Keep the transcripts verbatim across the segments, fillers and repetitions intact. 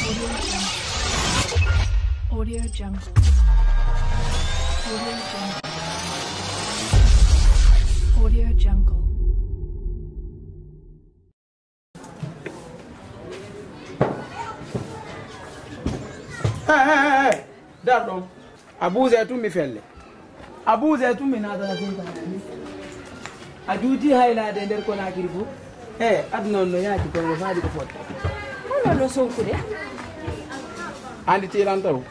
Audio Jungle. Audio Jungle. Audio Jungle. Hey, hey, hey, hey. Dar ɗon. A buuse tun mi felle. A buuse tun mi naatana tun tan. A juuti haylaade nder Konaakiri fof. E aduna on no yaaji kono no faadi ko fotta. Hono no sonkude? Andi tiilan taw.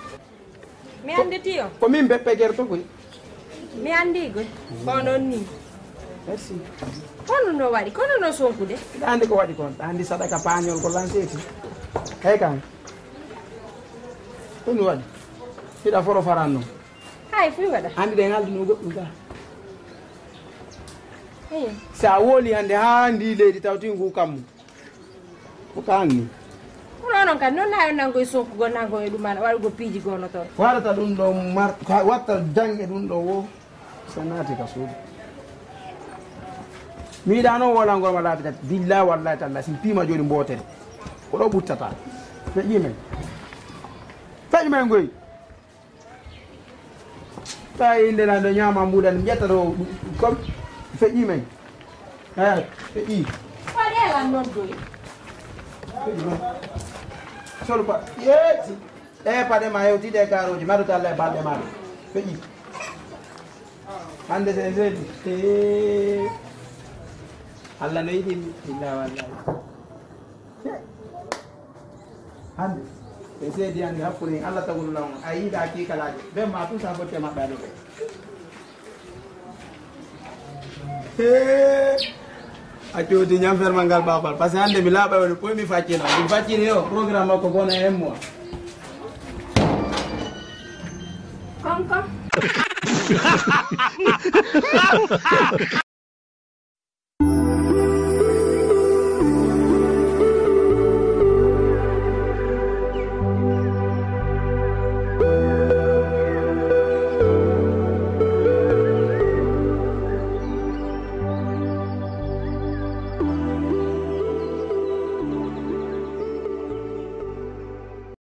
Mi anditi o. Ko min beppe gerto koy. Mi andi koy. Ko non ni. Merci. Hono no waɗi? Kono no sonkude? Andi ko waɗi kon. Andi sadaka pañol ko lanceti. Hey kan. Ɗum waɗi. Hiɗa foro faran non. Hay fi waɗa. Andi ɗen halduno goɗɗum ka. Hey. Sa woli hande ha ndi leydi tawti ngu kammu. Ko kanni. Kono non kan non nayo nango e sonkugol nango e ɗum an waɗugo piiji gono toon. Warata ɗum ɗo mar watta jang e ɗum ɗo wo. Sa naati ka suudu. Mi yiɗa noon wolangol ma laabi tati. Billahi wallahi tallahi sin piima joni mbotere. Ko ɗo ɓuttata. Feƴƴi men. Feƴƴi men goy. Tawi inde na ndo ñaama mbuɗan ƴetta ɗo. Comme feƴƴi men. Eyi feƴƴi. Waɗe lan noon doy. Feƴƴi men. Solo pa yeeti. E paɗe ma hewtiɗe e karoji maɗo talla e balɗe maɗo. Feƴƴi. Hande se seedi. E Allah no yiɗi mi illa wallahi. Hande e seedi hande hakkunde en Allah tagol law a yiɗa kikalaaje. Ɓen ma tout ça fotte maɓɓe aɗo ɓe. A cooti ñam fermal ngal ɓaafal par ce que hande mi laaɓa woni poy mi faccina mi faccini o programme makko gona un mois. Konko.